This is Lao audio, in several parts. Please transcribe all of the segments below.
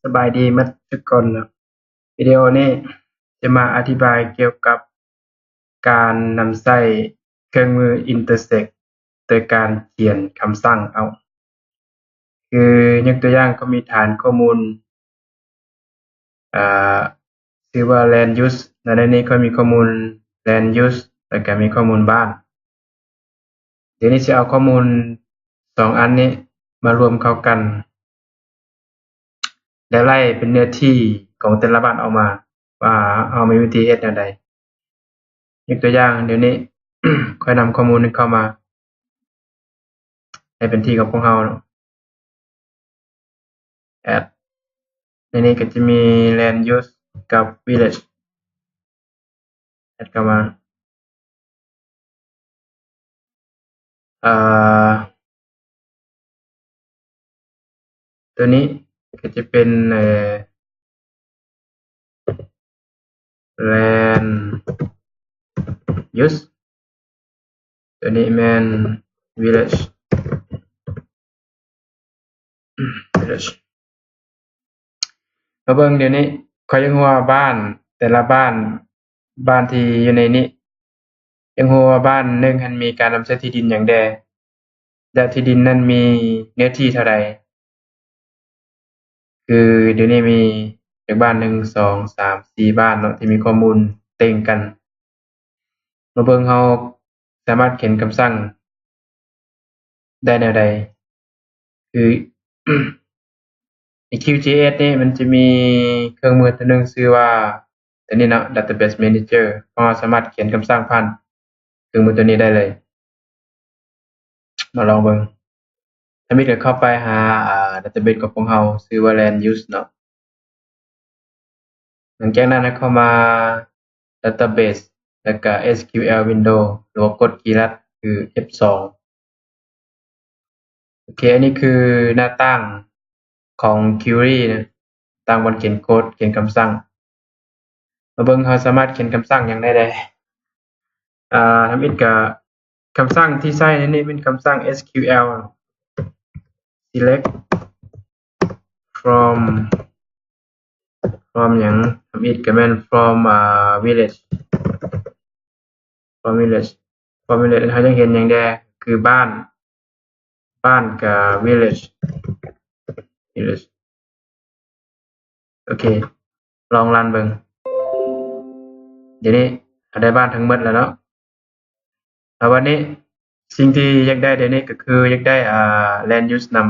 ສະບາຍດີໝົດທຸກຄົນເນາະ. ວິດີໂອນີ້ຈະມາອະທິບາຍກ່ຽວກັບການນຳໃຊ້ເຄື່ອງມື intersect ໂດຍການຂຽນຄຳສັ່ງເອົາ. ຄືຍົກຕົວຢ່າງ ຂ້ອຍມີຖານຂໍ້ມູນ ເອີ ຊື່ວ່າ land use ແລະ ໃນນີ້ຂ້ອຍມີຂໍ້ມູນ land use ແລ້ວກໍມີຂໍ້ມູນບ້ານ. ດຽວນີ້ຊິເອົາຂໍ້ມູນສອງອັນນີ້ມາລວມເຂົ້າກັນ ແລ້ວໄລ່ເປັນເນື້ອທີ່ຂອງແຕ່ລະບ້ານອອກມາ ວ່າເຮົາມີວິທີເຮັດແນວໃດ. ຍົກຕົວຢ່າງ ດຽວນີ້ ຂ້ອຍນຳຂໍ້ມູນນີ້ເຂົ້າມາ ໃຫ້ເປັນທີ່ຂອງພວກເຮົາເນາະ. add ໃນນີ້ກໍຈະມີ land use ກັບ village add ເຂົ້າມາ. ເອີ ຕົວນີ້ກໍຈະເປັນ ເອີ land use ຕົວນີ້ແມ່ນ village village ມາເບິ່ງດຽວນີ້ ຂ້ອຍຢາກຮູ້ວ່າບ້ານແຕ່ລະບ້ານ ບ້ານທີ່ຢູ່ໃນນີ້ ຢາກຮູ້ວ່າບ້ານໜຶ່ງຫັ້ນມີການນຳໃຊ້ທີ່ດິນຫຍັງແດ່ ແລະ ທີ່ດິນນັ້ນມີເນື້ອທີ່ເທົ່າໃດ. ຄືດຽວນີ້ມີຈັກບ້ານ ໜຶ່ງ ສອງ ສາມ ສີ່ ບ້ານເນາະ ທີ່ມີຂໍ້ມູນເຕັງກັນ. ມາເບິ່ງເຮົາສາມາດຂຽນຄຳສັ່ງໄດ້ແນວໃດ. ຄື ໃນ QGIS ນີ້ມັນຈະມີເຄື່ອງມືຕົວໜຶ່ງຊື່ວ່າ ຕົວນີ້ເນາະ Database Manager ເຮົາສາມາດຂຽນຄຳສັ່ງຜ່ານເຄື່ອງມືຕົວນີ້ໄດ້ເລີຍ. ມາລອງເບິ່ງ. ທຳອິດກໍເຂົ້າໄປຫາ ອ່າ database ຂອງພວກເຮົາ ຊື່ວ່າ land use ເນາະ. ຫຼັງຈາກນັ້ນໃຫ້ເຂົ້າມາ database ແລ້ວກະ SQL window ຫຼືວ່າກົດຄີລັດ ຄື F ສອງ. ໂອເຄ ອັນນີ້ຄືໜ້າຕ່າງຂອງ query ນະ ຕ່າງບ່ອນຂຽນໂຄດ ຂຽນຄຳສັ່ງ. ມາເບິ່ງເຮົາສາມາດຂຽນຄຳສັ່ງຫຍັງໄດ້ແດ່. ອ່າ ທຳອິດກະຄຳສັ່ງທີ່ໃຊ້ໃນນີ້ແມ່ນຄຳສັ່ງ SQL select from from ຫຍັງ? ທຳອິດກະແມ່ນ from ອ່າ village from village from village ເຮົາຢາກເຫັນຫຍັງແດ່? ຄືບ້ານ ບ້ານກະ village village. ໂອເຄ ລອງຣັນເບິ່ງ. ດຽວນີ້ເຮົາໄດ້ບ້ານທັງໝົດແລ້ວເນາະ. ແລ້ວບັດນີ້ສິ່ງທີ່ຢາກໄດ້ດຽວນີ້ກໍຄືຢາກໄດ້ ອ່າ land use ນຳ.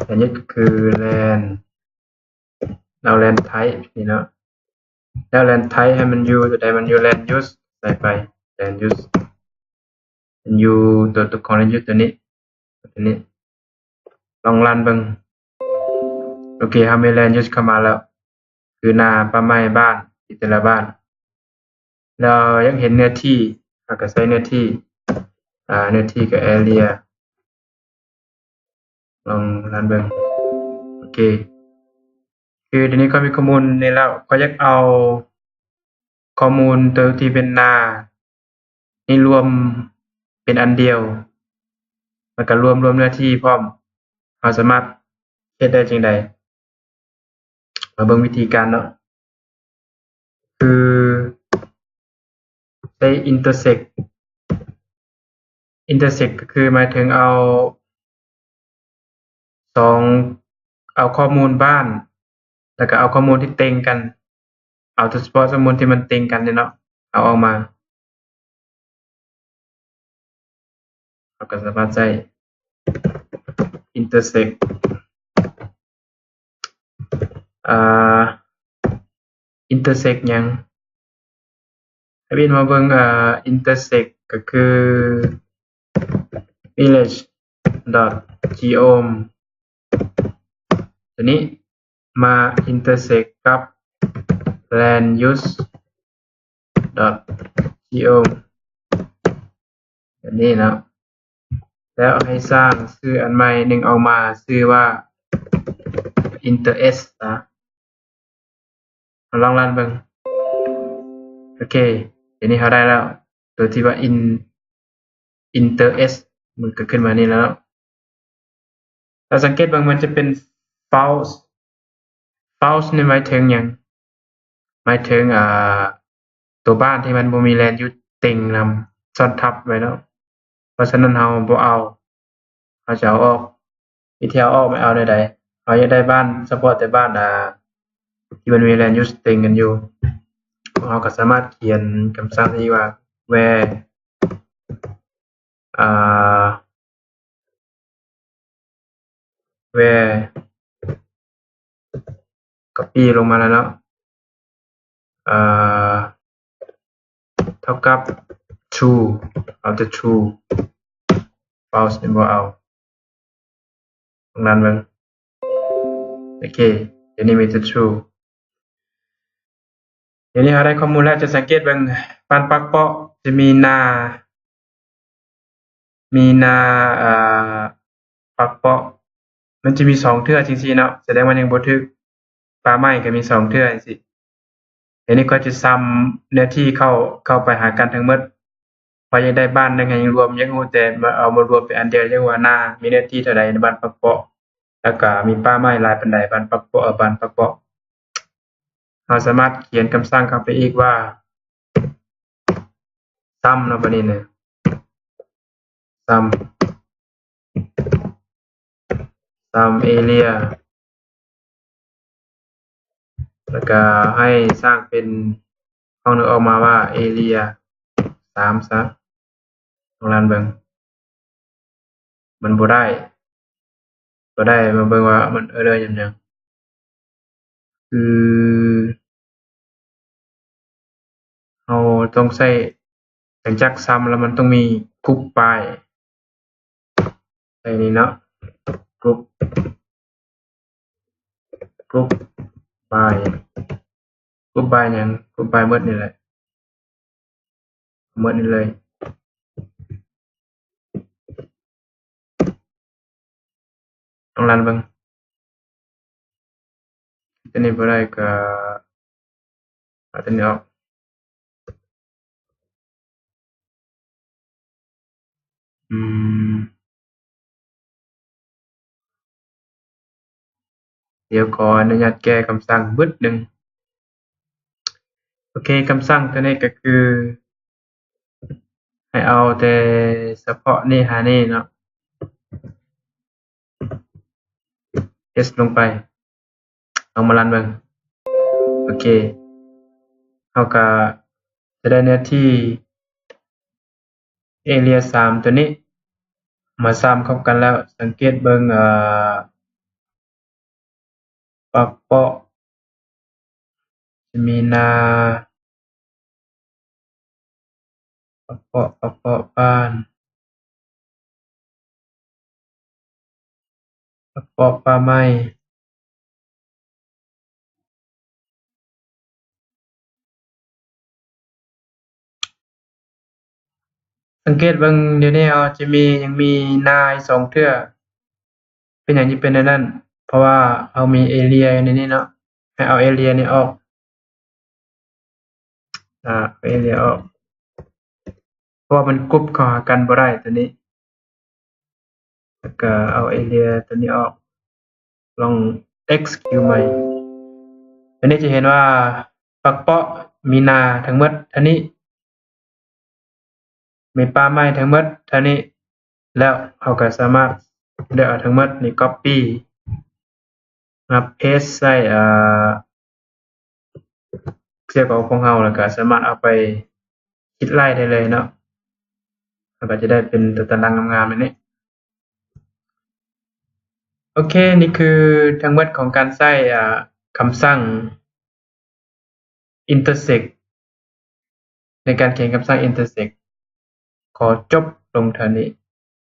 land use ກໍຄື land ເອົາ land type ນີ້ເນາະ. ແລ້ວ land type ໃຫ້ມັນຢູ່ຕົວໃດ? ມັນຢູ່ land use ໃສ່ໄປ land use ມັນຢູ່ຕົວ ຕົວຂອງ land use ຕົວນີ້ ຕົວນີ້. ລອງຣັນເບິ່ງ. ໂອເຄ ເຮົາມີ land use ເຂົ້າມາແລ້ວ ຄືນາ ປ່າໄມ້ ບ້ານ ທີ່ແຕ່ລະບ້ານ. ແລ້ວຢາກເຫັນເນື້ອທີ່ ເຮົາກໍໃສ່ເນື້ອທີ່ ອ່າ ເນື້ອທີ່ກໍ area. ລອງຣັນເບິ່ງ. ໂອເຄ ຄືດຽວນີ້ຂ້ອຍມີຂໍ້ມູນນີ້ແລ້ວ ຂ້ອຍຢາກເອົາຂໍ້ມູນຕົວທີ່ເປັນນານີ້ລວມເປັນອັນດຽວ ແລ້ວກໍລວມ ລວມເນື້ອທີ່ພ້ອມ. ເຮົາສາມາດເຮັດໄດ້ຈັ່ງໃດ? ມາເບິ່ງວິທີການເນາະ ຄືໃຊ້ intersect. intersect ກໍຄືໝາຍເຖິງເອົາສອງ ເອົາຂໍ້ມູນບ້ານ ແລ້ວກໍເອົາຂໍ້ມູນທີ່ເຕັງກັນ ເອົາແຕ່ສະເພາະຂໍ້ມູນທີ່ມັນເຕັງກັນນີ້ເນາະ ເອົາອອກມາ. ເຮົາກໍສາມາດໃຊ້ intersect ອ່າ intersect ຫຍັງ? ໃຫ້ວິນມາເບິ່ງ ອ່າ intersect ກໍຄື village.geom ຕົວນີ້ ມາ intersect ກັບ land use dot geom ແບບນີ້ເນາະ. ແລ້ວໃຫ້ສ້າງຊື່ອັນໃໝ່ໜຶ່ງອອກມາ ຊື່ວ່າ inter s ນະ. ເຮົາລອງຣັນເບິ່ງ. ໂອເຄ ດຽວນີ້ເຮົາໄດ້ແລ້ວ ຕົວທີ່ວ່າ in inter s ມັນກໍຂຶ້ນມານີ້ແລ້ວເນາະ. ຖ້າສັງເກດເບິ່ງ ມັນຈະເປັນ false false ນີ້ໝາຍເຖິງຫຍັງ? ໝາຍເຖິງ ອ່າ ຕົວບ້ານທີ່ມັນບໍ່ມີແລນຢູສເຕັງນຳ ຊ້ອນທັບໄວ້ເນາະ. ເພາະສະນັ້ນເຮົາບໍ່ເອົາ ເຮົາຈະເອົາອອກ. ວິທີເອົາອອກແມ່ນເອົາແນວໃດ? ເຮົາຢາກໄດ້ບ້ານສະເພາະແຕ່ບ້ານ ອ່າ ທີ່ມັນມີແລນຢູສເຕັງກັນຢູ່. ພວກເຮົາກໍສາມາດຂຽນຄຳສັ່ງໄດ້ວ່າ where ອ່າ where copy ລົງມາແລ້ວເນາະ ເອີ ເທົ່າກັບ true ເອົາແຕ່ true false ນີ້ບໍ່ເອົາ. ລອງຣັນເບິ່ງ. ໂອເຄ ດຽວນີ້ມີແຕ່ true. ດຽວນີ້ເຮົາໄດ້ຂໍ້ມູນແລ້ວ. ຈະສັງເກດເບິ່ງ ບ້ານປາກເປາະ ຈະມີນາ ມີນາ ເອີ ປາກເປາະ ມັນຈະມີສອງເທື່ອຈັ່ງຊີ້ເນາະ ສະແດງວ່າຍັງບໍ່ຖືກ. ປ່າໄມ້ກໍມີສອງເທື່ອຈັ່ງຊີ້. ດຽວນີ້ຂ້ອຍຈະຊຳເນື້ອທີ່ເຂົ້າ ເຂົ້າໄປຫາກັນທັງໝົດ. ຂ້ອຍຢາກໄດ້ບ້ານໜຶ່ງໃຫ້ລວມ ຢາກຮູ້ແຕ່ເອົາມາລວມເປັນອັນດຽວ ຢາກຮູ້ວ່ານາມີເນື້ອທີ່ເທົ່າໃດໃນບ້ານປາກເປາະ ແລ້ວກໍມີປ່າໄມ້ຫຼາຍປານໃດ ບ້ານປາກເປາະ ເອີ ບ້ານປາກເປາະ. ເຮົາສາມາດຂຽນຄຳສັ່ງເຂົ້າໄປອີກວ່າ sum ເນາະ ບາດນີ້ນະ sum sum area ແລ້ວກະໃຫ້ສ້າງເປັນຫ້ອງໜຶ່ງອອກມາວ່າ area ສາມ ຊະ. ລອງຣັນເບິ່ງ ມັນບໍ່ໄດ້ ບໍ່ໄດ້. ມາເບິ່ງວ່າມັນ error ຫຍັງ ຄື ເຮົາຕ້ອງໃຊ້ ຫຼັງຈາກ sum ແລ້ວມັນຕ້ອງມີ group by ໃສ່ນີ້ເນາະ group group by group by ຫຍັງ group by ໝົດນີ້ແຫຼະ ໝົດນີ້ເລີຍ. ລອງຣັນເບິ່ງ ຕົວນີ້ບໍ່ໄດ້ກໍເອົາຕົວນີ້ອອກ. ອືມ ດຽວຂໍອະນຸຍາດແກ້ຄຳສັ່ງບຶດໜຶ່ງ. ໂອເຄ ຄຳສັ່ງຕົວນີ້ກໍຄື ໃຫ້ເອົາແຕ່ສະເພາະນີ້ຫານີ້ເນາະ paste ລົງໄປ. ລອງມາຣັນເບິ່ງ. ໂອເຄ ເຮົາກະຈະໄດ້ເນື້ອທີ່ area ສາມ ຕົວນີ້ມາຊຳເຂົ້າກັນແລ້ວ. ສັງເກດເບິ່ງ ເອີ ປາກເປາະ ຈະມີນາ ປາກເປາະ ປາກເປາະບ້ານ ປາກເປາະປ່າໄມ້. ສັງເກດເບິ່ງ ດຽວນີ້ເຮົາຈະມີ ຍັງມີນາອີກສອງເທື່ອ. ເປັນຫຍັງຈຶ່ງເປັນແນວນັ້ນ? ເພາະວ່າເຮົາມີ area ຢູ່ໃນນີ້ເນາະ ໃຫ້ເອົາ area ນີ້ອອກ ອາ ເອົາ area ອອກ ເພາະວ່າມັນ group ເຂົ້າຫາກັນບໍ່ໄດ້ ຕົວນີ້ ແລ້ວກໍເອົາ area ຕົວນີ້ອອກ. ລອງ execute ໃໝ່. ອັນນີ້ຈະເຫັນວ່າ ປາກເປາະມີນາທັງໝົດເທົ່ານີ້ ມີປ່າໄມ້ທັງໝົດເທົ່ານີ້ ແລ້ວເຮົາກໍສາມາດເລືອກເອົາທັງໝົດນີ້ copy ມາ paste ໃສ່ ເອີ Excel ຂອງພວກເຮົາ ແລ້ວກໍສາມາດເອົາໄປຄິດໄລ່ໄດ້ເລີຍເນາະ. ເຮົາກໍຈະໄດ້ເປັນຕົວຕາລາງງາມໆ ແບບນີ້. ໂອເຄ ນີ້ຄືທັງໝົດຂອງການໃຊ້ ອາ ຄຳສັ່ງ intersect ໃນການຂຽນຄຳສັ່ງ intersect. ຂໍຈົບລົງເທົ່ານີ້.